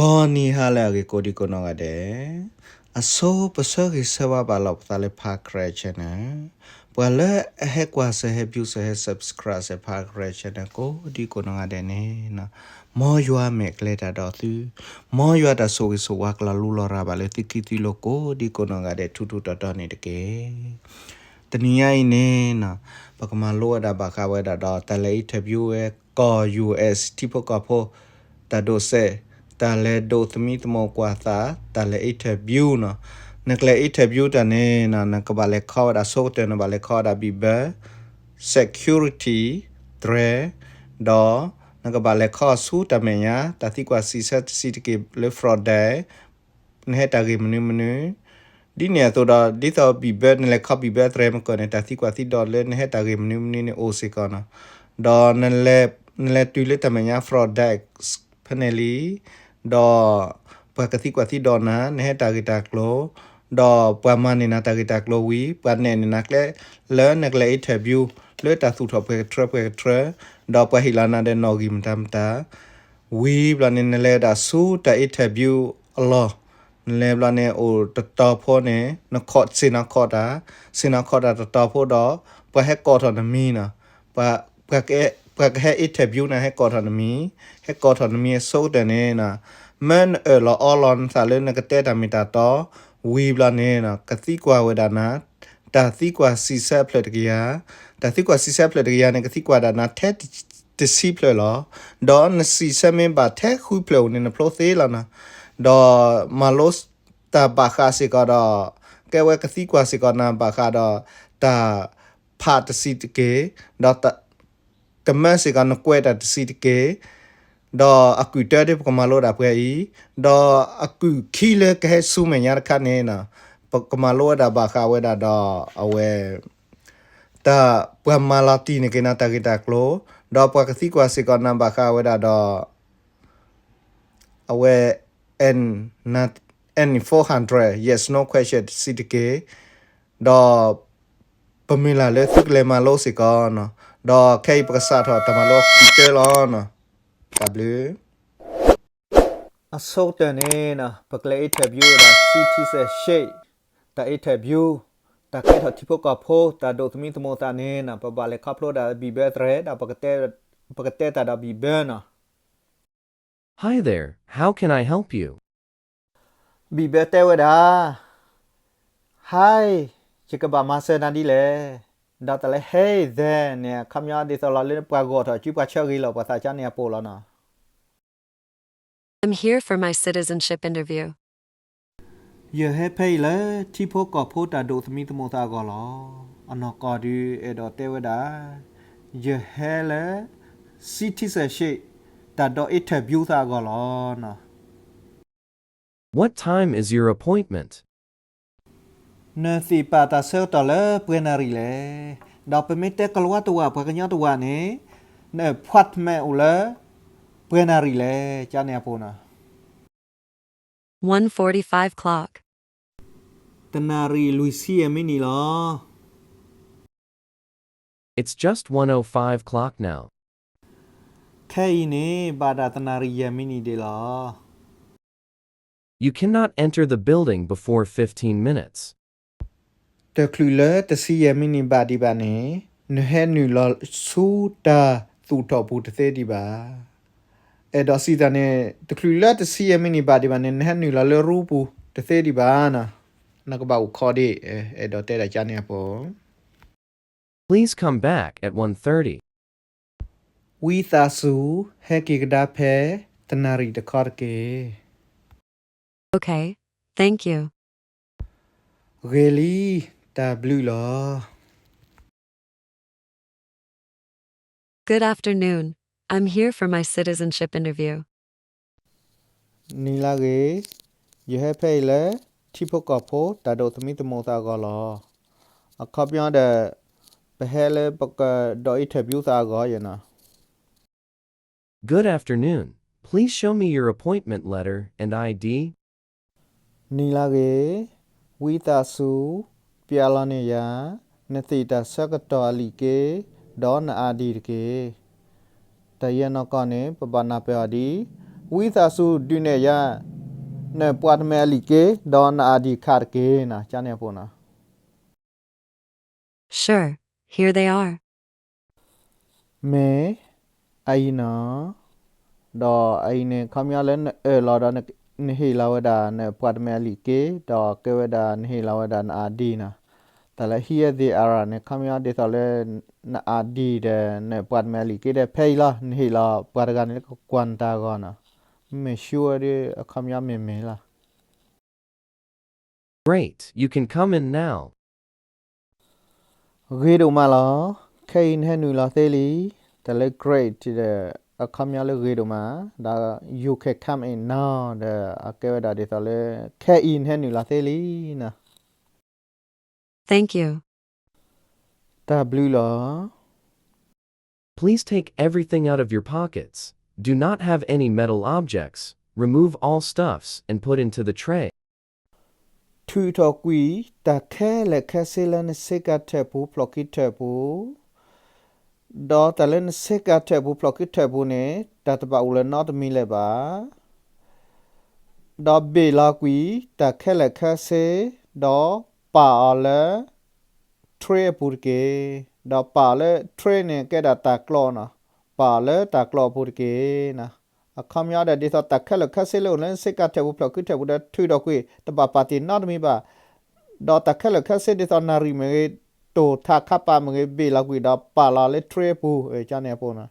ဒီနံၤဟါလၢအဂ့ၤကိးဒံကိးနီၢ်ဂၤဒဲး, အဆိပဆၢဂ့ၤဆၢဝါဘၣ်လီၤပသးလၢ Parkrev Channel, ပှၤလၢအဟဲကွၢ်စၢၤ ဟဲ view စၢၤ ဟဲ subscribe စၢၤ Parkrev Channel ကိးဒံကိးနီၢ်ဂၤဒဲးန့ၣ်, မ်ယွၤမဲာ်ကျဲတၢ်ဒီးသု, မ်ယွၤတၢ်ဆိၣ်ဂ့ၤဆိၣ်ဝါကလီၤလူလီၤရၤဘၣ်လၢသုခံသုလိၤကိးဒံကိးနီၢ်ဂၤဒဲး ထူထူတီတီန့ၣ်တက့ၢ်. တနံၤညါအံၤန့ၣ်, ပကမၤလိဝဲဒၣ်ဘၣ်ဃးဝဲဒၣ်ဒီး တၢ်လဲၤ interview ဝဲကီၢ် ယူၣ်အ့း ထံဖိကီၢ်ဖိ, တၢ်ဒိးစဲး, တၢ်လဲၤဒိးသမံသမိးကွၢ်သး, တၢ်လဲၤ interview နီၤ. နကလဲၤ interview တၢ်န့ၣ်, နကဘၣ်လဲၤခီဝဲဒၣ်ဆိကတၢၢ် နဘၣ်လဲၤခီဝဲဒၣ်ဘံၣ်ဘၢ, security, သရဲ, ဒီးနကဘၣ်လဲၤခီဆူတၢ်မဲာ်ညါ တၢ်သံကွၢ်စံးဆၢတဆံးတက့ၢ်လၢ fraud ဒဲး နဟဲတၢ်ဂ့ၢ်မနုၤမနုၤ, ဒ်န့ၣ်အသိးဒီး ဒ်သိးဘံၣ်ဘၢ နလဲၤခီဘံၣ်ဘၢသရဲမုၢ်ကီၢ်န့ၣ် တၢ်သံကွၢ်သံဒိးလၢနဟဲတၢ်ဂ့ၢ်မနုၤမနုၤန့ၣ်အိၣ်စ့ၢ်ကီးနီၤ. ဒီးနလဲၤတုၤလၢတၢ်မဲာ်ညါ fraud ဒဲး ဖဲန့ၣ်လံ, ဒီးပှၤကသံကွၢ်သံဒိးနၤ နဟဲတၢ်ဂ့ၢ်တၢ်ကျိၤ, ဒီးပှၤမၤန့ၢ်နၤတၢ်ဂ့ၢ်တၢ်ကျိၤဝံၤ ပှၤနဲၣ်န့ၢ်နၤကျဲလၢနကလဲၤ interview လၢတၢ်သူၣ်ထီၣ်ပှဲၤကထြၢပှဲၤကထြၢ, ဒီးပှၤဟ့ၣ်လီၤနၤဒီးနီၣ်ဂံၢ်မတၤမတၤ ဝံၤဘျီန့ၣ် နလဲၤဝဲဒၣ်ဆူတၢ် interview အလီၢ်, နလဲၤဘျီန့ၣ်အိၣ်တတီၤဖိန့ၣ် နခီၣ်ဆ့ၣ်နီၤခီၣ်တၢ်, ဆ့ၣ်နီၤခီၣ်တၢ်တတီၤဖိဒီး ပှၤဟဲကိးထီၣ်နမံၤနီၤ, ပှၤ ပှၤကဟဲ interview နၤ ဟဲကိးထီၣ်နမံၤ, ဟဲကိးထီၣ်နမံၤအဆိကတၢၢ်န့ၣ်, မၢနအၢၣ်လီၤအီလီၤနသးလၢနကတဲတၢ်မ့ၢ်တၢ်တီ, ဝံၤဘျီန့ၣ် ကသံကွၢ်ဝဲဒၣ်နၤ တၢ်သံကွၢ်စံးဆၢအဖျၢၣ်တကယၤ, တၢ်သံကွၢ်စံးဆၢအဖျၢၣ်တကယၤန့ၣ် ကသံကွၢ်ဒၣ်နၤထဲတဆံဖျၢၣ်လီၤ. ဒီးနစံးဆၢမ့ၢ်ဘၣ်ထဲဃုဖျၢၣ်ဧိၤန့ၣ် နဖျိသ့လီၤနီၤ. ဒီးမၤလိတၢ်ဘၣ်ဃးစ့ၢ်ကီးဒီး ကဲဝဲကသံကွၢ်စ့ၢ်ကီးနၤဘၣ်ဃးဒီး တၢ်ဖးတဆံးတက့ၢ်, ဒီး ကမၢစ့ၢ်ကီးနကွဲးတၢ်တဆံးတက့ၢ်, ဒီးအကုၢ်တၢ်ဒ်ပကမၤလိဒၣ်ပှဲၤအံၤ, ဒီးအကုၢ်ခံလၢကဟဲဆူမဲာ်ညါတခါန့ၣ်, ပကမၤလိဝဲဒၣ်ဘၣ်ဃးဝဲဒၣ်ဒီးအဝဲ တၢ်ပှၤမၤလီၤတံၢ်န့ၢ်က့ၤနၤတၢ်ဂ့ၢ်တၢ်ကျိၤ, ဒီးပှၤကသံကွၢ်စ့ၢ်ကီးနၤဘၣ်ဃးဝဲဒၣ်ဒီး အဝဲ N four hundred yes no question တဆံးတက့ၢ်, ဒီးပမုၢ်လၢ်လၢသုကလဲၤမၤလိစ့ၢ်ကီးနီၤ, ဒီးခဲအံၤပကစးထီၣ်တၢ်မၤလိခံကတၢၢ်လီၤနီၤ. တၢ်ဘျုး အဆိကတၢၢ်န့ၣ်နီၤ ပကလဲၤ interview ဝဲဒၣ် citizenship, တၢ် interview, တၢ်ကဲထီၣ်ထံဖိကီၢ်ဖိ, တၢ်ဒိးသမံသမိးသးန့ၣ်နီၤ ပဘၣ်လဲၤခီဖျိဒၣ်ဘံၣ်ဘၢသရဲ ဒီးပကတဲတၢ်ဒီးဘံၣ်ဘၢနီၤ. Hi there, how can I help you? ဘံၣ်ဘၢတဲဝဲဒၣ်, Hi, ယကဘၣ်မၤစၢၤနၤဒ်လဲၣ်. ဒီးတၢ်လၢ Hi there န့ၣ် အခီပညီဒ်သိးလီၤလၢပှၤဂီၢ်ထီၣ်စုပှၤဆၢဂ့ၤလီၤပှၤသးကန့ၣ်အပူၤလီၤနီၤ. I'm here for my citizenship interview. ယဟဲဖဲအံၤလၢထံဖိကီၢ်ဖိတၢ်ဒိးသမံသမိးသးအဂီၢ်လီၤ. အနီၢ်ကီၢ်ဒုးအဲၣ်ဒိးတဲဝဲဒၣ်, ယဟဲလၢ citizenship တၢ်ဒိး interview သးအဂီၢ်လီၤနီၤ. What time is your appointment? နသ့ၣ်ပာ်တၢ်ဆၢကတီၢ်လၢပှဲၤနၣ်ရံၣ်လဲၣ်. ဒီးပမ့ၢ်တဲကလံးဝါတဝာ် ပှၤကညီတဝာ်န့ၣ်, န appointment အိၣ်လၢပှဲၤနၣ်ရံၣ်လဲၣ် ကန့ၣ်အပူၤနီၤ. One forty-five clock. တနၣ်ရံၣ်လွံၢ်ဆံယဲၢ်မံးနံးလီၤ. It's just one oh five clock now. ခဲအံၤန့ၣ် ဘၣ်တၢ်တနၣ်ရံၣ်ယဲၢ်မံးနံးဒံးလီၤ. You cannot enter the building before fifteen minutes. တချုးလၢတဆံယဲၢ်မံးနံးဘၣ်ဒံးဘၣ်န့ၣ်, နဟဲနုာ်လီၤဆူတၢ်သူၣ်ထီၣ်ပူၤတသ့ဒံးဘၣ်. အဲၣ်ဒိးစံးတၢ်န့ၣ်, တချုးလၢတဆံယဲၢ်မံးနံးဘၣ်ဒံးဘၣ်န့ၣ် နဟဲနုာ်လီၤလၢရူပူၤတသ့ဒံးဘၣ်နီၤ. နကဘၣ်အိၣ်ခိးဒံး, အဲၣ်ဒိးတဲဒၣ်ကန့ၣ်အပူၤ Please come back at one thirty. ဝံသးစူၤ ဟဲက့ၤကဒါဖဲတနၣ်ရံၣ်တခီတက့ၢ်. Okay, thank you. ဂ့ၤလံ, တၢ်ဘျုးလီၤ. Good afternoon. I'm here for my citizenship interview. နံၤလၢဂ့ၤ, ယဟဲဖဲအံၤလၢ ထံဖိကီၢ်ဖိတၢ်ဒိးသမံသမိးသးအဂီၢ်လီၤ. အခီပညီဒီး ပဟဲလၢပကဒိး interview သးအဂီၢ်ယနီၤ. Good afternoon. Please show me your appointment letter and I D. နံၤလၢဂ့ၤ, ဝံသးစူၤ ပျဲလီၤန့ၢ်ယၤ နသ့ၣ်တၢ်ဆၢကတီၢ်အလံာ်က့ ဒီးန I D တက့ၢ်. တၢ်ယဲၢ်နီၢ်ကီၢ်န့ၣ် ပဘၣ်နၢ်ပၢၢ်အီၤဒ် ဝံသးစူၤဒုးနဲၣ်ယၤ နပှၤတမဲအလံာ်က့ ဒီးန I D ခးတက့ၢ်နီၤ, ကန့ၣ်အပူၤနီၤ. Sure, here they are. မ့ၢ်အအံၤနီၤ, ဒီးအအံၤန့ၣ် ခီပညီလၢနအၢၣ်လီၤဒီး နဟ့ၣ်လီၤဝဲဒၣ် နပှၤတမဲအလံာ်က့ ဒီးကဲဝဲဒၣ် နဟ့ၣ်လီၤဝဲဒၣ်န I D နီၤ. တၢ်လၢ here they are န့ၣ် ခီပညီဒ်သိးလၢ န I D ဒီး နပှၤတမဲအလံာ်က့ဒီး ဖဲအံၤလီၤ, နဟ့ၣ်လီၤပှၤတဂၤန့ၣ် လၢကကွၢ်နတၢ်ဂီၤနီၤ. မ့ၢ် sure ဒီး အခီပညီမ့ၢ်မ့ၢ်လီၤ. Great, you can come in now. ဂ့ၤဒိၣ်မးလီၤ. ခဲအံၤနဟဲနုာ်လီၤသ့လံ. တၢ်လၢ great ဒီး အခီပညီလၢဂ့ၤဒိၣ်မး, ဒီး you can come in now ဒီး အကဲဝဲဒၣ်ဒ်သိးလၢ ခဲအံၤနဟဲနုာ်လီၤသ့လံနီၤ. Thank you. တၢ်ဘျုးလီၤ. Please take everything out of your pockets. Do not have any metal objects. Remove all stuffs and put into the tray. ထုးထီၣ်ကွံာ် တၢ်ခဲလၢာ်ခဲဆ့လၢနဆ့ကၤထၢၣ်ပူၤ ဖျိၣ်ခံထၢၣ်ပူၤ, ဒီးတၢ်လၢနဆ့ကၤထၢၣ်ပူၤ ဖျိၣ်ခံထၢၣ်ပူၤန့ၣ် တၢ်တဘၣ်အိၣ်လၢနီတမံၤလၢၤဘၣ်. ဒီးဘ့ၣ်လီၤကွံာ် တၢ်ခဲလၢာ်ခဲဆ့, ဒီးပာ်အီၤလၢ tray အပူၤတက့ၢ်. ဒီးပာ်အီၤလၢ tray န့ၣ် ကဲဒၣ်တၢ်ကျီနီၤ, ပာ်အီၤလၢတၢ်ကျီအပူၤတက့ၢ်နီၤ. အခီပညီဒီး ဒ်သိးတၢ်ခဲလၢာ်ခဲဆ့လၢအိၣ်လၢနဆ့ကၤထၢၣ်ပူၤ ဖျိၣ်ခံထၢၣ်ပူၤဒီး ထုးထီၣ်ကွံာ် တဘၣ်ပာ်တ့ၢ်နီတမံၤဘၣ်. ဒီးတၢ်ခဲလၢာ်ခဲဆ့ဒ်သိးနၣ်ရံၣ်မ့ၢ်ဂ့ၤ, တိၢ်ထးခါပာ်မ့ၢ်ဂ့ၤ, ဘ့ၣ်လီၤကွံာ် ဒီးပာ်လီၤလၢ tray အပူၤ, ကန့ၣ်အပူၤနီၤ.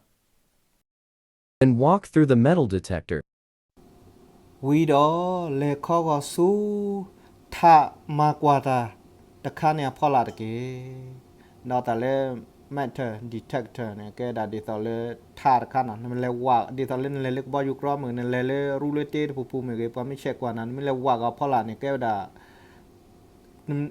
And walk through the metal detector. ဝံၤဒီးလဲၤခီဂီၤဆူ ထးမၤကွၢ်တၢ်တခါန့ၣ်အဖီလာ်တက့ၢ်. ဒီးတၢ်လၢ metal detector န့ၣ် ကဲဒၣ်ဒ်သိးလၢထးတခါနီၤ, နမ့ၢ်လဲၤဝး ဒ်သိးလၢနလဲၤလၢကဘီယူၤကြီမ့ၢ်ဂ့ၤ, နလဲၤလၢရူလၢတ့တပူၤပူၤမ့ၢ်ဂ့ၤ, ပှၤမ့ၢ်ဆဲးကွၢ်နၤ နမ့ၢ်လဲၤဝးဂီၤဖီလာ်န့ၣ် ကဲဝဲဒၣ်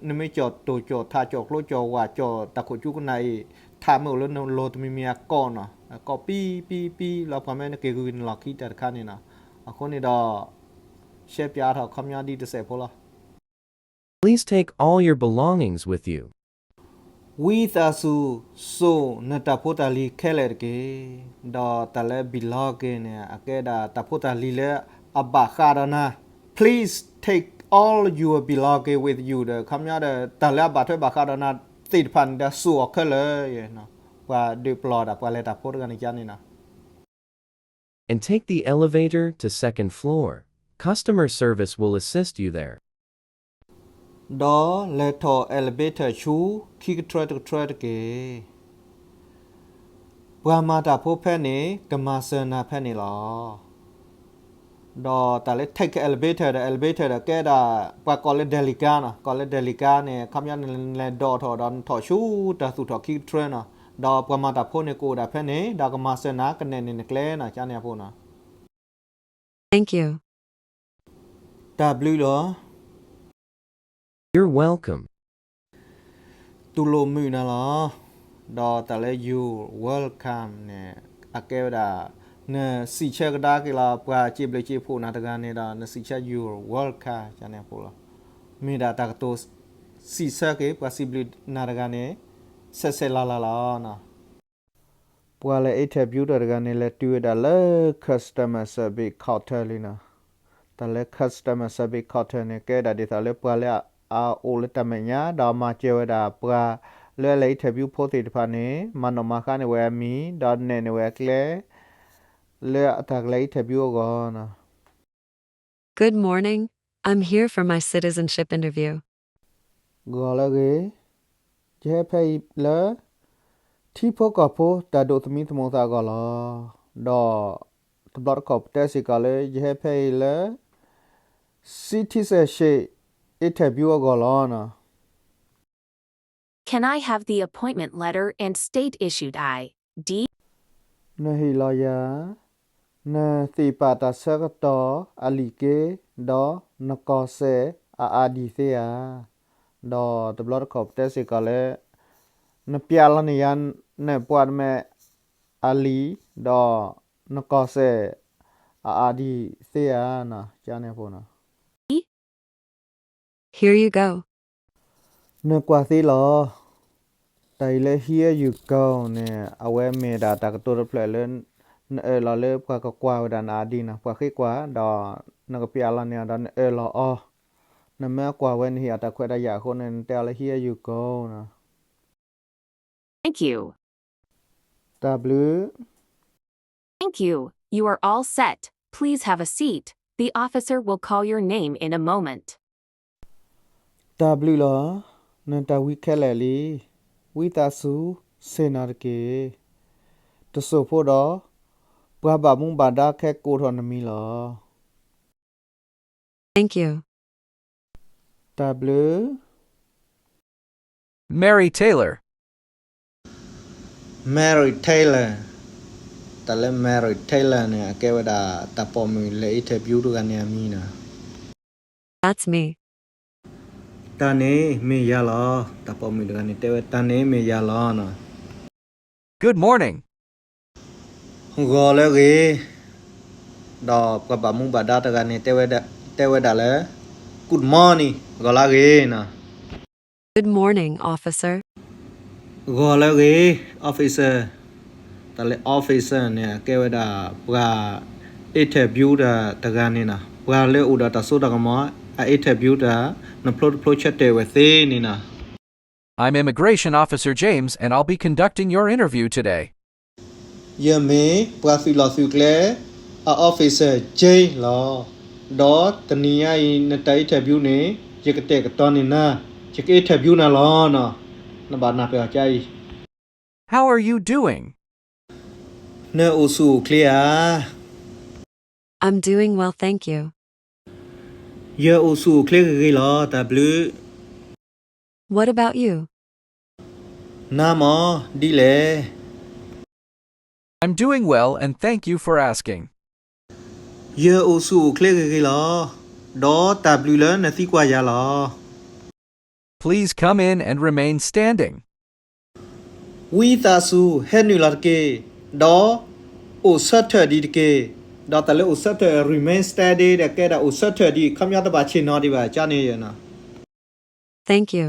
နမ့ၢ်ကၠီၣ်တိၢ်ကၠီၣ်ထး ကၠီၣ်ကျိကၠီၣ်ဝး ကၠီၣ်တၢ်ခိၣ်ကၠူကနၣ်အံၤ ထးမ့ၢ်အိၣ်လၢနလိၤတမံၤမံၤအကိာ်နီၤ, အကိာ်ပံပံပံလီၤ ပှၤမ့ၢ်နက့ၤဂုာ်နလီၢ်ခံတၢ်တခါန့ၣ်နီၤ. အဃိန့ၣ်ဒီး ရှဲပၠးထီၣ်ခီပညီဒ်တစဲးဖိလီၤ. Please take all your belongings with you. ဝံသးစူၤ စိာ်နတၢ်ဖိတၢ်လံၤခဲလၢာ်တက့ၢ်. ဒီးတၢ်လၢ belonging န့ၣ် အကဲဒၣ်တၢ်ဖိတၢ်လံၤလၢအဘၣ်ဃးဒီးနၤ, Please take all your belonging with you ဒီး ခီပညီဒီး တၢ်လၢအဘၣ်ထွဲဘၣ်ဃးဒီးနၤသ့ၣ်တဖၣ်န့ၣ်ဒီး စိာ်အီၤခဲလၢာ်, ပှၤဒုးပျီၢ်ဒၣ် ပှၤလဲၤတၢ်ဖိတဂၤန့ၣ်ကန့ၣ်နီၤ. And take the elevator to second floor. Customer service will assist you there. ဒီးလဲၤထီၣ် elevator ဆူ ခံကထြၢတကထြၢတက့ၢ်. ပှၤမၤတၢ်ဖိဖဲန့ၣ် ကမၤစၢၤနၤဖဲန့ၣ်လီၤ. ဒီးတၢ်လၢ take elevator ဒီး elevator ဒီး ကဲဒၣ် ပှၤကိးလၢ delica နီၤ, ကိးလၢ delica န့ၣ် ခီပညီနလဲၤဒိးထီၣ်ဒီးနထီၣ်ဆူတၢ်သူၣ်ထီၣ်ခံကထြၢနီၤ, ဒီးပှၤမၤတၢ်ဖိန့ၣ်ကအိၣ်ဒၣ်ဖဲန့ၣ် ဒီးကမၤစၢၤနၤ ကနဲၣ်န့ၢ်နကျဲနီၤ, ကန့ၣ်အပူၤနီၤ. Thank you. တၢ်ဘျုးလီၤ. You're welcome. တူၢ်လိာ်မုာ်နၤလီၤ. ဒီးတၢ်လၢ you're welcome န့ၣ် အကဲဝဲဒၣ် နစံးဆၢကဒါက့ၤလီၤ ပှၤစံးဘျုးစံးဖှိၣ်နၤတဂၤန့ၣ်ဒီး နစံးဆၢ you're welcome ကန့ၣ်အပူၤလီၤ. မ့ၢ်ဒၣ်တၢ်ကတိၤစံးဆၢက့ၤ ပှၤစံးဘျုးနၤတဂၤန့ၣ် ဆဲးဆဲးလၤလၤလီၤ. ပှၤလဲၤ interview တၢ်တဂၤန့ၣ် လဲၤတုၤဝဲဒၣ်လၢ customer service counter လံနီၤ. တၢ်လၢ customer service counter န့ၣ် ကဲဒၣ်ဒ်သိးလၢ ပှၤလၢအအိၣ်လၢတၢ်မဲာ်ညါ ဒီးမၤစၢၤဝဲဒၣ်ပှၤလၢအလဲၤ interview ဖိသ့ၣ်တဖၣ်န့ၣ် မၤနီၣ်မၤဃါန့ၢ်ဝဲအမံၤ ဒီးနဲၣ်န့ၢ်ဝဲအကျဲ လၢအတၢ်ကလဲၤ interview အဂီၢ်နီၤ. Good morning. I'm here for my citizenship interview. ဂီၤလၢအဂ့ၤ, ယဟဲဖဲအံၤလၢ ထံဖိကီၢ်ဖိတၢ်ဒိးသမံသမိးသးအဂီၢ်လီၤ. ဒီးတဘျီတခီၣ်ပတဲစ့ၢ်ကီးလၢ ယဟဲဖဲအံၤလၢ citizenship interview အဂီၢ်လီၤနီၤ. Can I have the appointment letter and state issued I D? နဟ့ၣ်လီၤယၤ နသ့ၣ်ပာ်တၢ်ဆၢကတီၢ်အလံာ်က့ ဒီးနကီၢ်စဲၣ်အ I D သ့ဧါ. ဒီးတဘျီတခီၣ်ပတဲစ့ၢ်ကီးလၢ နပျးလီၤန့ၢ်ယၤ နပှၤတမဲာ်အလံာ် ဒီးနကီၢ်စဲၣ်အ I D သ့ဧါနီၤ, ကန့ၣ်အပူၤနီၤ. Here you go. နကွၢ်သ့လီၤ. တၢ်အံၤလၢ here you go န့ၣ် အဝဲမ့ၢ်ဒၣ်တၢ်ကတိၤတဖျၢၣ်လၢ နအၢၣ်လီၤလၢပှၤကကွၢ်ဝဲဒၣ်န I D နီၤ, ပှၤဃ့ကွၢ်ဒီး နကပျးလီၤန့ၢ်အီၤဒီးနအၢၣ်လီၤအီၤ, နမ့ၢ်ကွၢ်ဝဲနဟ့ၣ်အီၤတၢ်ခွဲးတၢ်ယာ်အဃိန့ၣ် နတဲအီၤလၢ here you go နီၤ. Thank you. တၢ်ဘျုး. Thank you. You are all set. Please have a seat. The officer will call your name in a moment. တၢ်ဘျုးလီၤ. နတၢ်ဝံခဲလၢာ်လံ. ဝံသးစူၤ ဆ့ၣ်နီၤတက့ၢ်. တစိၢ်ဖိဒီး ပှၤဘၣ်မူဘၣ်ဒါခဲကိးထီၣ်နမံၤလီၤ. Thank you. တၢ်ဘျုး. Mary Taylor. Mary Taylor. တၢ်လၢ Mary Taylor န့ၣ် အကဲဝဲဒၣ်တၢ်ပိာ်မုၣ်လၢ interview တဂၤန့ၣ်အမံၤနီၤ. That's me. တၢ်န့ၣ်မ့ၢ်ယၤလီၤ. တၢ်ပိာ်မုၣ်တဂၤန့ၣ် တဲဝဲ တၢ်န့ၣ်မ့ၢ်ယၤလီၤနီၤ. Good morning. ဂီၤလၢအဂ့ၤ. ဒီးပှၤဘၣ်မူဘၣ်ဒါတဂၤန့ၣ် တဲဝဲဒၣ်လၢ Good morning, ဂီၤလၢအဂ့ၤနီၤ. Good morning, officer. ဂီၤလၢအဂ့ၤ officer. တၢ်လၢ officer န့ၣ် အကဲဝဲဒၣ်ပှၤ interview တၢ်တဂၤန့ၣ်နီၤ, ပှၤလၢအိၣ်ဒီးတၢ်စိတၢ်ကမီၤ အ interview တၢ်, နဖျိတဖျိဆၢတဲာ်ဝဲသ့န့ၣ်နီၤ. I'm Immigration Officer James and I'll be conducting your interview today. ယမ့ၢ်ပှၤသုးလီၢ်သုးကျဲ အ officer James လီၤ. ဒီးတနံၤညါအံၤ နတၢ် interview န့ၣ် ယကတဲာ်ကတီၤန့ၢ်နၤ, ယက interview နၤလီၤနီၤ. နဘၣ်နၢ်ပၢၢ်အီၤကါအံၤ. How are you doing? နအိၣ်ဆူၣ်အိၣ်ချ့ဧါ. I'm doing well, thank you. ယအိၣ်ဆူၣ်အိၣ်ချ့ဂ့ၤဂ့ၤလီၤ, တၢ်ဘျုး. What about you? နၤမ့ၢ်ဒ်လဲၣ်. I'm doing well and thank you for asking. ယအိၣ်ဆူၣ်အိၣ်ချ့ဂ့ၤဂ့ၤလီၤ, ဒီးတၢ်ဘျုးလၢနသံကွၢ်ယၤလီၤ. Please come in and remain standing. ဝံသးစူၤ ဟဲနုာ်လီၤတက့ၢ်, ဒီးအိၣ်ဆၢထၢၣ်ဒံးတက့ၢ်. ဒီးတၢ်လၢအိၣ်ဆၢထၢၣ် remain standing ဒီးကဲဒၣ်အိၣ်ဆၢထၢၣ်ဒံး, ခီပညီတဘၣ်ဆ့ၣ်နီၤဒံးဘၣ် ကန့ၣ်ယနီၤ. Thank you.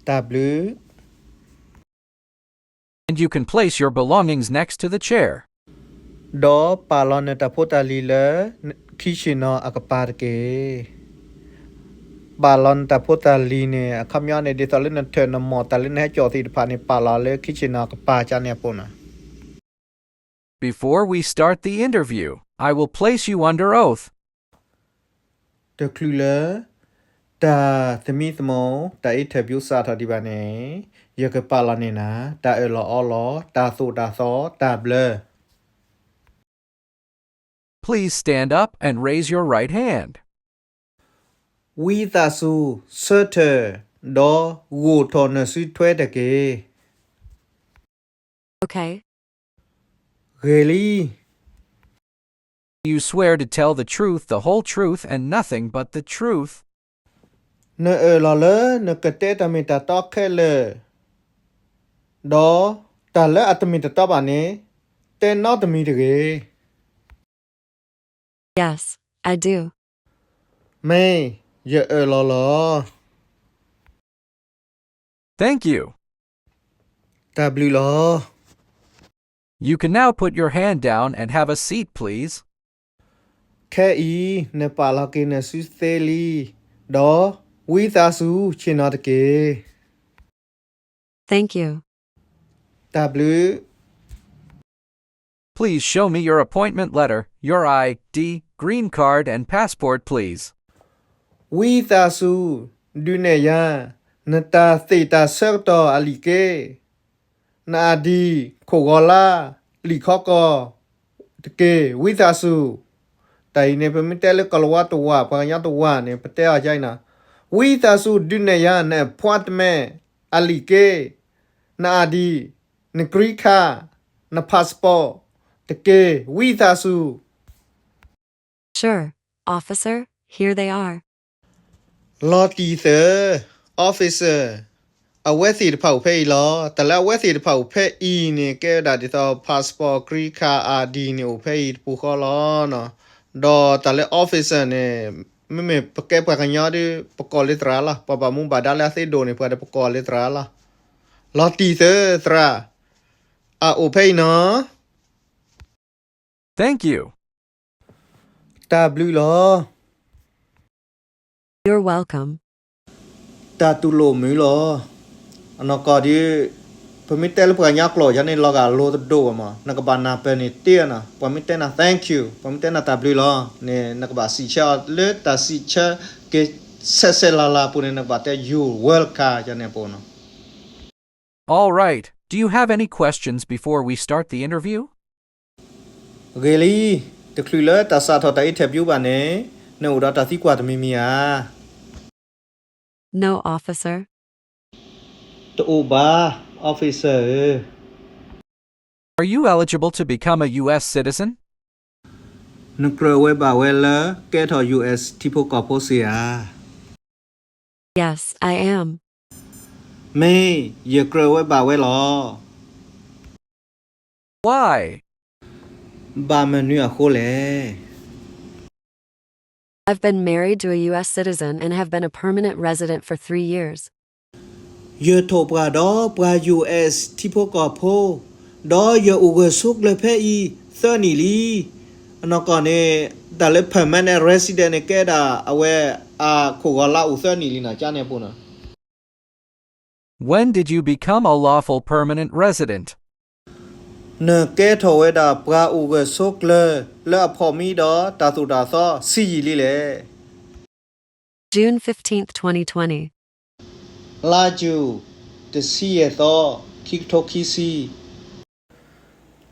တၢ်ဘျုး. And you can place your belongings next to the chair. ဒီးပာ်လီၤနတၢ်ဖိတၢ်လံၤလၢ ခံဆ့ၣ်နီၤအကပၤတက့ၢ်. ပာ်လီၤနတၢ်ဖိတၢ်လံၤန့ၣ် အခီပညီန့ၣ် ဒ်သိးလၢနထၢၣ်နမီၢ်တၢ်လၢနဟဲကၠီၣ်သ့ၣ်တဖၣ်န့ၣ် ပာ်လီၤလၢခံဆ့ၣ်နီၤအကပၤကန့ၣ်အပူၤနီၤ. Before we start the interview, I will place you under oath. တချုးလၢ တၢ်သမံသမိး တၢ် interview စးထီၣ်ဒံးဘၣ်န့ၣ် ယကပာ်လီၤန့ၢ်နၤ တၢ်အၢၣ်လီၤအီလီၤ, တၢ်သိၣ်တၢ်သီ, တၢ်ဘျၢ. Please stand up and raise your right hand. ဝံသးစူၤ ဆၢထၢၣ် ဒီးဂိၢ်ထီၣ်နစုထွဲတက့ၢ်. Okay. ဂ့ၤလံ. You swear to tell the truth, the whole truth, and nothing but the truth? နအၢၣ်လီၤလၢနကတဲတၢ်မ့ၢ်တၢ်တီခဲလၢာ်, ဒီးတၢ်လၢအတမ့ၢ်တတီဘၣ်န့ၣ် တဲနီတမံၤတဂ့ၤ. Yes, I do. မ့ၢ်, ယအၢၣ်လီၤလီၤ. Thank you. တၢ်ဘျုးလီၤ. You can now put your hand down and have a seat, please. ခဲအံၤ နပာ်လီၤက့ၤနစုသ့လံ, ဒီးဝံသးစူၤ ဆ့ၣ်နီၤတက့ၢ်. Thank you. တၢ်ဘျုး. Please show me your appointment letter, your I D, green card, and passport, please. ဝံသးစူၤ ဒုးနဲၣ်ယၤ နတၢ်သ့ၣ်တၢ်ဆၢကတီၢ်အလံာ်က့, န I D, ခိၣ်ဂီၤလါ, လံာ်ခီကီၢ် တက့ၢ်, ဝံသးစူၤ. တၢ်အံၤန့ၣ် ပမ့ၢ်တဲလၢကီၢ်လဝါတဝၢ ပှၤကညီတဝၢန့ၣ် ပတဲအီၤဒ်အံၤနီၤ, ဝံသးစူၤ ဒုးနဲၣ်ယၤ န appointment အလံာ်က့, န I D, န green card, န passport တက့ၢ်, ဝံသးစူၤ. Sure, officer, here they are. လီၤတံၢ်သၢ, officer, အဝဲသ့ၣ်တဖၣ်အိၣ်ဖဲအံၤလီၤ. တၢ်လၢအဝဲသ့ၣ်တဖၣ်အိၣ်ဖဲအံၤန့ၣ် ကဲဝဲဒၣ်ဒ်သိး passport, green card, I D န့ၣ် အိၣ်ဖဲအံၤတပူၤဃီလီၤ. ဒီးတၢ်လၢ officer န့ၣ် မ့မ့ၢ်ပကဲပှၤကညီဒီး ပကိးလၢသရၣ်လီၤ. ပှၤဘၣ်မူဘၣ်ဒါလၢအသ့ဒိၣ်န့ၣ် ပှၤဒီးပကိးလၢသရၣ်လီၤ. လီၤတံၢ်သၢသရၣ်, အအိၣ်ဖဲအံၤနီၤ. Thank you. တၢ်ဘျုးလီၤ. You're welcome. တၢ်တူၢ်လိာ်မုာ်လီၤ. အနီၢ်ကီၢ်ဒီး ပမ့ၢ်တဲလၢပှၤကညီကျိာ်ယါန့ၣ် လီၤဂာ်လိတဒိၣ်ဘၣ်မး, နကဘၣ်နၢ်ပၢၢ်န့ၣ်တ့ၢ်နီၤ, ပှၤမ့ၢ်တဲနၤ thank you, ပှၤမ့ၢ်တဲနၤတၢ်ဘျုးလီၤန့ၣ် နကဘၣ်စံးဆၢအီၤလၢတၢ်စံးဆၢက့ၤဆဲးဆဲးလၤလၤအပူၤန့ၣ် နကဘၣ်တဲ you're welcome ယါန့ၣ်အပူၤနီၤ. All right, do you have any questions before we start the interview? ဂ့ၤလံ, တချုးလၢတၢ်စးထီၣ်တၢ် interview ဘၣ်န့ၣ် နအိၣ်ဒီးတၢ်သံကွၢ်တမံၤမံၤဧါ. No, officer. တအိၣ်ဘၣ်, officer ဧၢ. Are you eligible to become a U S citizen? နကြၢးဝဲဘၣ်ဝဲလၢ ကဲထီၣ် U S ထံဖိကီၢ်ဖိစ့ၢ်ဧါ. Yes, I am. မ့ၢ်, ယကြၢးဝဲဘၣ်ဝဲလီၤ. Why? ဘၣ်မနုၤအဃိလဲၣ်. I've been married to a U S citizen and have been a permanent resident for three years. ယထီၣ်ပှၢ်ဒီးပှၤ U S ထံဖိကီၢ်ဖိ, ဒီးယအိၣ်ဂၢၢ်ဆိးကျၢၤဖဲအံၤသၢနံၣ်လံ. အနီၢ်ကီၢ်န့ၣ် တၢ်လၢ permanent resident န့ၣ် ကဲဒၣ်အဝဲအခိၣ်ဂီၤလါအိၣ်သၢနံၣ်လံနီၤ, ကန့ၣ်အပူၤနီၤ. When did you become a lawful permanent resident? နကဲထီၣ်ဝဲဒၣ်ပှၤအိၣ်ဂၢၢ်ဆိးကျၢၤလၢအဖီၣ်မံဒီးတၢ်သိၣ်တၢ်သီဆံးယံာ်လံလဲၣ်. June fifteenth, twenty twenty. လါယူၤ တဆံယဲၢ်သီ ခံကထိခံဆံ.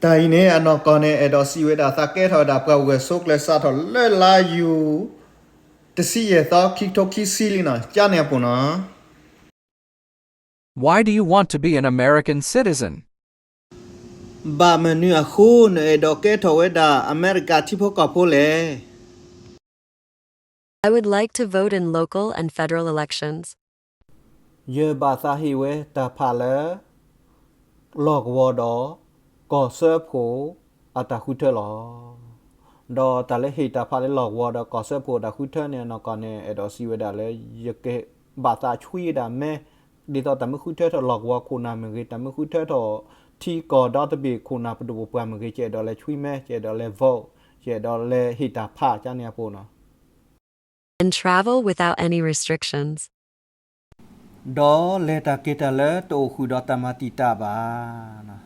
တၢ်အံၤန့ၣ် အနီၢ်ကီၢ်န့ၣ် အဲၣ်ဒိးစံးဝဲဒၣ် သးကဲထီၣ်ဝဲဒၣ်ပှၤအိၣ်ဂၢၢ်ဆိးကျၢၤစးထီၣ်လၢလါယူၤ တဆံယဲၢ်သီ ခံကထိခံဆံလံနီၤ, ကန့ၣ်အပူၤနီၤ. Why do you want to be an American citizen? ဘၣ်မနုၤအဃိ နအဲၣ်ဒိးကဲထီၣ်ဝဲဒၣ်အမဲရကၤထံဖိကီၢ်ဖိလဲၣ်. I would like to vote in local and federal elections. ယဘၣ်သးဟ့ၣ်ဝဲတၢ်ဖးလၢ လီၢ်ကဝီၤဒီးကီၢ်စၢဖှိၣ်အတၢ်ဃုထၢလီၤ. ဒီးတၢ်လၢဟ့ၣ်တၢ်ဖးလၢလီၢ်ကဝီၤဒီးကီၢ်စၢဖှိၣ်အတၢ်ဃုထၢန့ၣ် အနီၢ်ကီၢ်န့ၣ် အဲၣ်ဒိးစံးဝဲဒၣ်လၢ ယကဘၣ်သးဆွံဝဲဒၣ်မဲ ဒ်သိးတၢ်မ့ၢ်ဃုထၢထီၣ်လီၢ်ကဝီၤခိၣ်နၢ်မ့ၢ်ဂ့ၤ, တၢ်မ့ၢ်ဃုထၢထီၣ်ထံကီၢ်ဒီတဘ့ၣ်ခိၣ်နၢ်ပဒိၣ်ပပှၢ်မ့ၢ်ဂ့ၤ, ယအဲၣ်ဒိးလဲၤဆွံမဲ, ယအဲၣ်ဒိးလဲၤ vote, ယအဲၣ်ဒိးလဲၤဟ့ၣ်တၢ်ဖး ကန့ၣ်အပူၤနီၤ. And travel without any restrictions. ဒီးလဲၤတၢ်က့ၤတၢ်လၢတအိၣ်ဃုာ်ဒီးတၢ်မၤတံာ်တာ်ဘၣ်.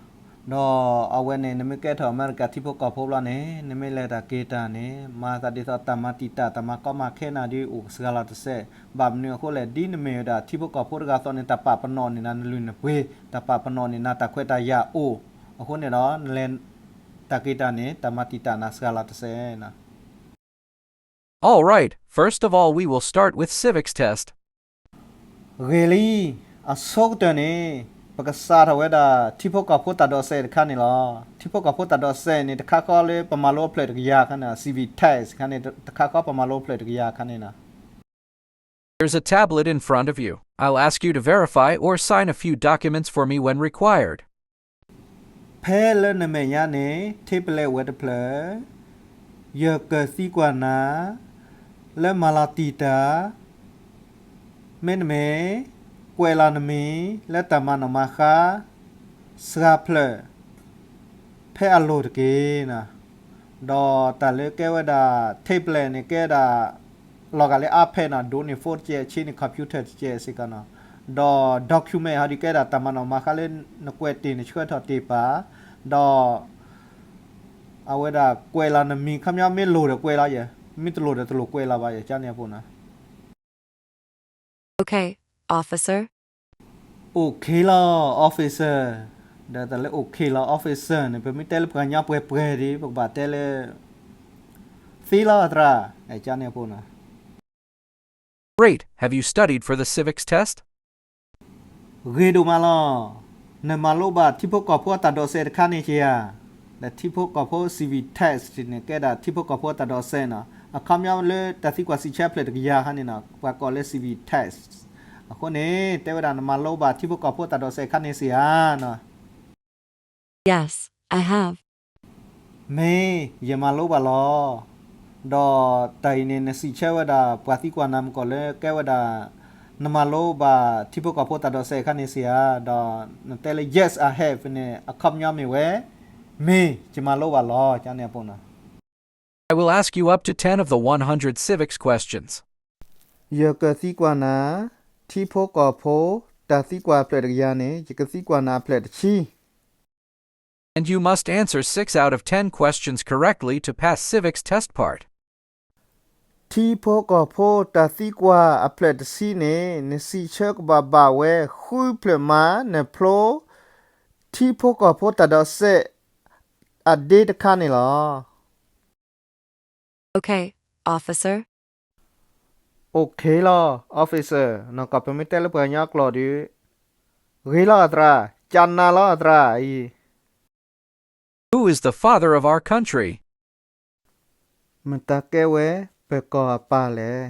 ဒီးအဝဲန့ၣ် နမ့ၢ်ကဲထီၣ်အမဲရကၤထံဖိကီၢ်ဖိဘျီန့ၣ် နမ့ၢ်လဲၤတၢ်က့ၤတၢ်န့ၣ် မၤသးဒ်သိးတၢ်မၤတံာ်တာ် တၢ်မၤကီမၤခဲနၤဒုး အိၣ်စှၤလီၤတစဲး. ဘၣ်မနုၤအဃိလဲၣ်, ဒ်နမ့ၢ်ဝဲဒၣ်ထံဖိကီၢ်ဖိတဂၤအသိးန့ၣ် တၢ်ပာ်ပနီၣ်န့ၢ်နၤနလုၢ်နပှ့ၤ, တၢ်ပာ်ပနီၣ်န့ၢ်နၤတၢ်ခွဲးတၢ်ယာ်အိၣ်. အဃိန့ၣ်ဒီး နလဲၤတၢ်က့ၤတၢ်န့ၣ် တၢ်မၤတံာ်တာ်နၤစှၤလီၤတစဲးနီၤ. All right, first of all, we will start with civics test. ဂ့ၤလံ, အဆိကတၢၢ်န့ၣ် ပကစးထီၣ်ဝဲဒၣ်ထံဖိကီၢ်ဖိတၢ်ဒိးစဲးတခါန့ၣ်လီၤ. ထံဖိကီၢ်ဖိတၢ်ဒိးစဲးန့ၣ် တခါဃီလၢပမၤလိအဖျၢၣ်တကယၤအခါန့ၣ် civics test အခါန့ၣ် တခါဃီပမၤလိအဖျၢၣ်တကယၤအခါန့ၣ်နီၤ. There's a tablet in front of you. I'll ask you to verify or sign a few documents for me when required. ဖဲလၢနမဲာ်ညါန့ၣ် ထ့ပလဲးဝဲတဖျၢၣ်, ယကသံကွၢ်နၤ လၢမၤလီၤတံာ်တာ်, မ့တမ့ၢ် ကွဲးလီၤနမံၤလၢတၢ်မၤနီၣ်မၤဃါ စှၤဖျၢၣ် ဖဲအလိၤတက့ၢ်နီၤ. ဒီးတၢ်လၢကဲဝဲဒၣ် tablet န့ၣ် ကဲဒၣ် လီၤဂာ်လၢ iPad နီၤ, ဒိးန့ၢ် phone တကဲး ဆ့န့ၢ် computer တကဲးစ့ၢ်ကီးနီၤ. ဒီး document ဟီဒုးကဲဒၣ်တၢ်မၤနီၣ်မၤဃါလၢနကွဲးတ့ၢ်နဆှၢထီၣ်တ့ၢ်ပာ်, ဒီး အဝဲဒၣ်ကွဲးလီၤနမံၤ ခီပညီမ့ၢ်လိၤဒီးကွဲးလီၤယဲ, မ့ၢ်တလိၤဒီးတလိၤကွဲးလီၤဘၣ်ယဲ ကန့ၣ်အပူၤနီၤ. Okay, officer. Okay လီၤ officer. ဒီးတၢ်လၢ okay လီၤ officer န့ၣ် ပမ့ၢ်တဲလၢပှၤကညီပှဲၤပှဲၤဒီး ပကဘၣ်တဲလၢ သ့လီၤသရၣ်, ကန့ၣ်အပူၤနီၤ. Great, have you studied for the civics test? ဂ့ၤဒိၣ်မးလီၤ. နမၤလိဘၣ်ထံဖိကီၢ်ဖိအတၢ်ဒိးစဲးတခါန့ၣ်က့ၤဧါ. ဒီးထံဖိကီၢ်ဖိ civics test န့ၣ် ကဲဒၣ်ထံဖိကီၢ်ဖိအတၢ်ဒိးစဲးနီၤ. အခီပညီလၢတၢ်သံကွၢ်စံးဆၢဖျၢၣ်တကယၤအခါန့ၣ်နီၤ ပှၤကိးလၢ civics test. အဃိန့ၣ် တဲဝဲဒၣ်နမၤလိဘၣ်ထံဖိကီၢ်ဖိတၢ်ဒိးစဲးအခါန့ၣ်စ့ၢ်ဧါနီၤ. Yes, I have. မ့ၢ်, ယမၤလိဘၣ်လီၤ. ဒီးတၢ်အံၤန့ၣ် နစံးဆၢဝဲဒၣ်ပှၤသံကွၢ်နၤမ့ၢ်ကီးလၢကဲဝဲဒၣ် နမၤလိဘၣ်ထံဖိကီၢ်ဖိတၢ်ဒိးစဲးအခါန့ၣ်စ့ၢ်ဧါ. ဒီးနတဲလၢ yes, I have န့ၣ် အခီပညီမ့ၢ်ဝဲ မ့ၢ်, ယမၤလိဘၣ်လီၤ ကန့ၣ်အပူၤနီၤ. I will ask you up to ten of the one hundred civics questions. ယကသံကွၢ်နၤ ထံဖိကီၢ်ဖိ တၢ်သံကွၢ်အဖျၢၣ်တကယၤန့ၣ် ယကသံကွၢ်နၤအဖျၢၣ်တဆံ And you must answer six out of ten questions correctly to pass civics test part. ထံဖိကီၢ်ဖိ တၢ်သံကွၢ်အဖျၢၣ်တဆံန့ၣ် နစံးဆၢကဘၣ်ဘၣ်ဝဲ ဃုဖျၢၣ်မး နဖျိ ထံဖိကီၢ်ဖိတၢ်ဒိးစဲး အဒ့တခါန့ၣ်လီၤ. Okay, officer. Okay လီၤ officer, နကီၢ်ပမ့ၢ်တဲလၢပှၤကညီအကျိာ်ဒီး ဂ့ၤလီၤအသရၣ်, ကနၤလီၤအသရၣ်အံၤ. Who is the father of our country? မတၤကဲဝဲပကီၢ်အပၢ်လဲၣ်.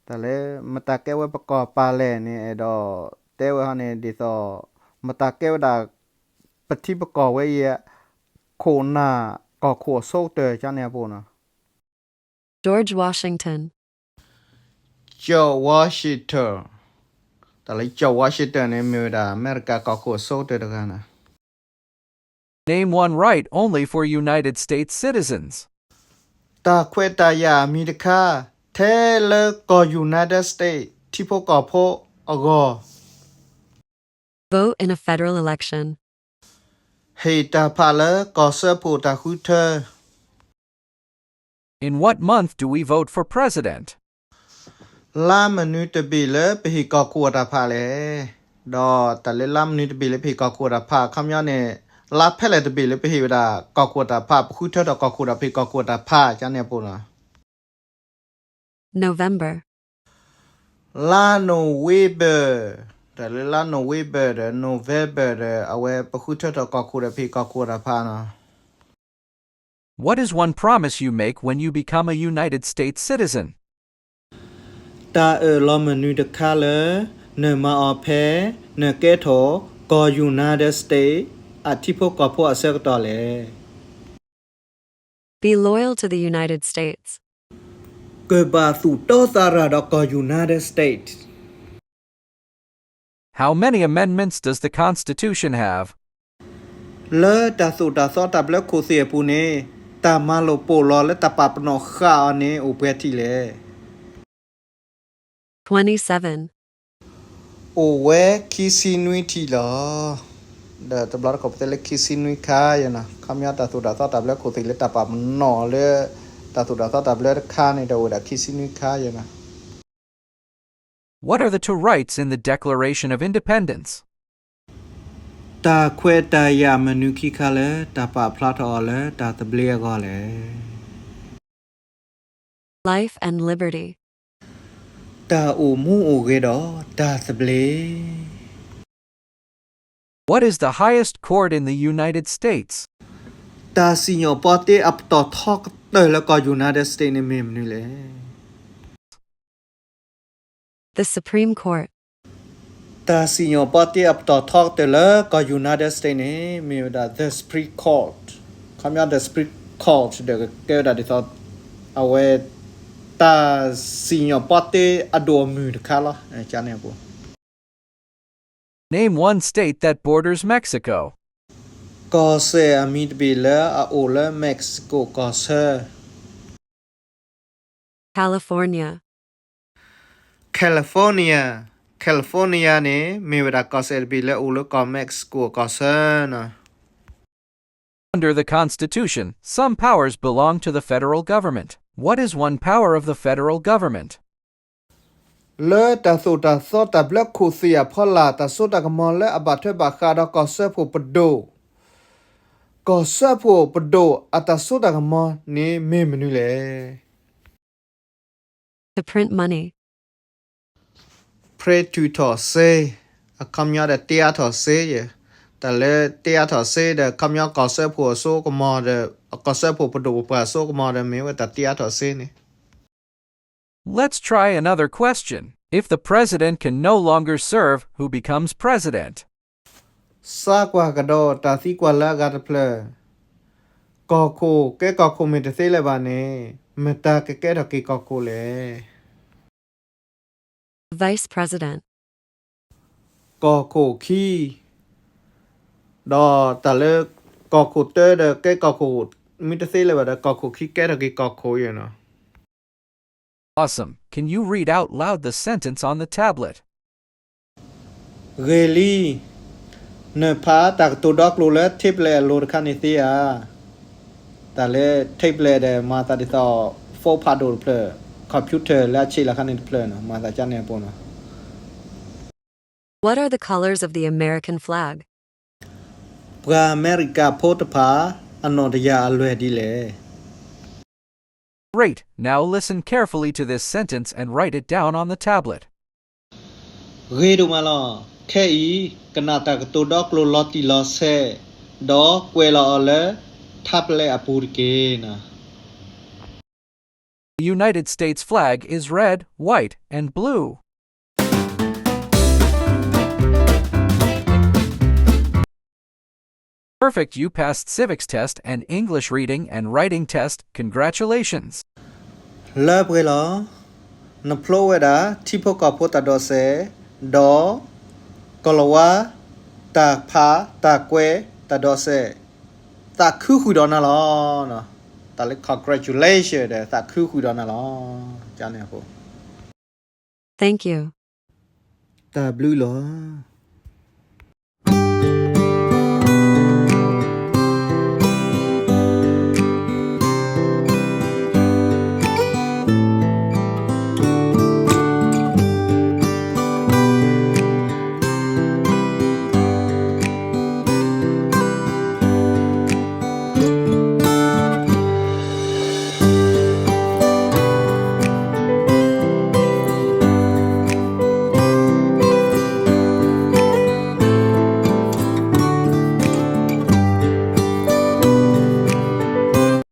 တၢ်လၢ မတၤကဲဝဲပကီၢ်အပၢ်လဲၣ်န့ၣ် အဲၣ်ဒိးတဲဝဲဟီန့ၣ် ဒ်သိး မတၤကဲဝဲဒၣ် ပထံပကီၢ်ဝဲအံၤ ခိၣ်နၢ်ကီၢ်ခိၣ်အဆိကတၢၢ် ကန့ၣ်အပူၤနီၤ. George Washington. George Washington. တၢ်လၢ George Washington န့ၣ် မ့ၢ်ဝဲဒၣ် အမဲရကၤကီၢ်ခိၣ်အဆိကတၢၢ်တဂၤနီၤ. Name one right only for United States citizens. တၢ်ခွဲးတၢ်ယာ်အမံၤတခါ ထဲလၢကီၢ် United States ထံဖိကီၢ်ဖိအဂီၢ် Vote in a federal election. ဟ့ၣ်တၢ်ဖးလၢကီၢ်စၢဖှိၣ်တၢ်ဃုထၢ In what month do we vote for president? လါမနုၤတဘ့ၣ်လၢပဟ့ၣ်ကီၢ်ခိၣ်အတၢ်ဖးလဲၣ်. ဒီးတၢ်လၢလါမနုၤတဘ့ၣ်လၢပဟ့ၣ်ကီၢ်ခိၣ်အတၢ်ဖး အခီပညီန့ၣ် လါဖဲလဲၣ်တဘ့ၣ်လၢပဟ့ၣ်ဝဲဒၣ်ကီၢ်ခိၣ်အတၢ်ဖး ပဃုထၢထီၣ်ကီၢ်ခိၣ်ဒီးပဟ့ၣ်ကီၢ်ခိၣ်အတၢ်ဖး ကန့ၣ်အပူၤနီၤ. November. လါနိၣ်ဝ့ဘၢၣ်, တၢ်လၢလါနိၣ်ဝ့ဘၢၣ်ဒီး November ဒီး အဝဲပဃုထၢထီၣ်ကီၢ်ခိၣ်ဒီးပဟ့ၣ်ကီၢ်ခိၣ်အတၢ်ဖးနီၤ. What is one promise you make when you become a United States citizen? တၢ်အၢၣ်လီၤမနုၤတခါလၢ နမၤအီၤဖဲ နကဲထီၣ်ကီၢ် United States အထံဖိကီၢ်ဖိအဆၢကတီၢ်လဲၣ်. Be loyal to the United States. ကဘၣ်သူၣ်တီသးရၤဒီးကီၢ် United States. How many amendments does the Constitution have? လၢတၢ်သိၣ်တၢ်သီတၢ်ဘျၢခိၣ်သ့ၣ်အပူၤန့ၣ် တၢ်မၤလိာ်ပိာ်လီၤလၢတၢ်ပာ်ပနီၣ်ဃာ်အီၤန့ၣ် အိၣ်ပှဲၤထံၣ်လဲၣ်. Twenty-seven. အိၣ်ဝဲခံဆံနွံထံၣ်လီၤ. ဒီးတဘျီတခီၣ်ပတဲလၢခံဆံနွံခါယဲနီၤ, ခီပညီတၢ်သိၣ်တၢ်သီတၢ်ဘျၢခိၣ်သ့ၣ်လၢတၢ်ပာ်ပနီၣ်လၢ တၢ်သိၣ်တၢ်သီတၢ်ဘျၢတခါန့ၣ် ဒီးအိၣ်ဝဲဒၣ်ခံဆံနွံခါယဲနီၤ. What are the two rights in the Declaration of Independence? တၢ်ခွဲးတၢ်ယာ်မနုၤခံခါလၢတၢ်ပာ်ဖျါထီၣ်အီၤလၢတၢ်သဘျ့အဂီၢ်လဲၣ်. Life and liberty. တၢ်အိၣ်မူအိၣ်ဂဲၤဒီးတၢ်သဘျ့. What is the highest court in the United States? တၢ်စံၣ်ညီၣ်ပီတ့အပတီၢ်ထီကတၢၢ်လၢကီၢ် United States န့ၣ်မ့ၢ်မနုၤလဲၣ်. The Supreme Court. တၢ်စံၣ်ညီၣ်ပီတ့အပတီၢ်ထီကတၢၢ်လၢကီၢ် United States န့ၣ် မ့ၢ်ဝဲဒၣ် the Supreme Court. ခီပညီ the Supreme Court ဒီးကကဲဝဲဒၣ်ဒ်သိး အဝဲ တၢ်စံၣ်ညီၣ်ပီတ့အဒိၣ်အမုၢ်တခါလီၤ. ကန့ၣ်အပူၤ Name one state that borders Mexico. ကီၢ်စဲၣ်အမံၤတဘ့ၣ်လၢအအိၣ်လၢ Mexico ကီၢ်ဆၢ. California. California, California န့ၣ် မ့ၢ်ဝဲဒၣ်ကီၢ်စဲၣ်တဘ့ၣ်လၢအိၣ်လၢကီၢ် Mexico ကီၢ်ဆၢနီၤ. Under the Constitution, some powers belong to the federal government. What is one power of the federal government? လၢတၢ်သိၣ်တၢ်သီတၢ်ဘျၢခိၣ်သ့ၣ်အဖီလာ် တၢ်စိတၢ်ကမီၤလၢအဘၣ်ထွဲဘၣ်ဃးဒီးကီၢ်စၢဖှိၣ်ပဒိၣ်, ကီၢ်စၢဖှိၣ်ပဒိၣ်အတၢ်စိတၢ်ကမီၤန့ၣ်မ့ၢ်မနုၤလဲၣ်. To print money. Print ထီၣ်စ့, အခီပညီဒီးတ့အါထီၣ်စ့ယဲ, တၢ်လၢတ့အါထီၣ်စ့ဒီး ခီပညီကီၢ်စၢဖှိၣ်အစိကမီၤဒီး ကီၢ်စၢဖှိၣ်ပဒိၣ်ပပှၢ်အစိကမီၤဒီး မ့ၢ်ဝဲတၢ်တ့အါထီၣ်စ့န့ၣ်. Let's try another question. If the president can no longer serve, who becomes president? စးကွၢ်ကဒီးတၢ်သံကွၢ်လၢအဂၤတဖျၢၣ်, ကီၢ်ခိၣ်ကဲကီၢ်ခိၣ်မ့ၢ်တသ့လၢၤဘၣ်န့ၣ် မတၤကကဲထီၣ်က့ၤကီၢ်ခိၣ်လဲၣ်. Vice President. ကီၢ်ခိၣ်ခံ, ဒီးတၢ်လၢကီၢ်ခိၣ်တၢဒီးကဲကီၢ်ခိၣ် မ့ၢ်တသ့လၢၤဘၣ်ဒီး ကီၢ်ခိၣ်ခံကဲထီၣ်က့ၤကီၢ်ခိၣ်အံၤနီၤ. Awesome. Can you read out loud the sentence on the tablet? ဂ့ၤလံ, နဖးတၢ်ကတိၤဒီကျိၤလၢ tablet အလိၤတခါန့ၣ်သ့ဧါ. တၢ်လၢ tablet ဒီး မၤသးဒ်သိး phone ဖးဒိၣ်တဖျၢၣ်, computer လၢအဆံးလီၤခါန့ၣ်တဖျၢၣ်နီၤ, မၤသးကန့ၣ်အပူၤနီၤ. What are the colors of the American flag? ပှၤအမဲရကၤဖိတဖၣ် အနီၣ်တယာ်အလွဲၢ်ဒ်လဲၣ်. Great. Now listen carefully to this sentence and write it down on the tablet. ဂ့ၤဒိၣ်မးလီၤ. ခဲအံၤ ကနၣ်တၢ်ကတိၤဒီကျိၤလီၤတံၢ်လီၤဆဲး, ဒီးကွဲးလီၤအီၤလၢ tablet အပူၤတက့ၢ်နီၤ. The United States flag is red, white, and blue. Perfect, you passed civics test and English reading and writing test, congratulations. လၢပှဲၤလီၤ. နဖျိဝဲဒၣ် ထံဖိကီၢ်ဖိတၢ်ဒိးစဲး, ဒီး ကီၢ်လၤဝါ တၢ်ဖးတၢ်ကွဲးတၢ်ဒိးစဲး, သးခုဃုာ်ဒီးနၤလီၤ. တၢ်လၢ congratulation ဒီး သးခုဃုာ်ဒီးနၤလီၤ. ကန့ၣ်အပူၤ. Thank you. တၢ်ဘျုးလီၤ.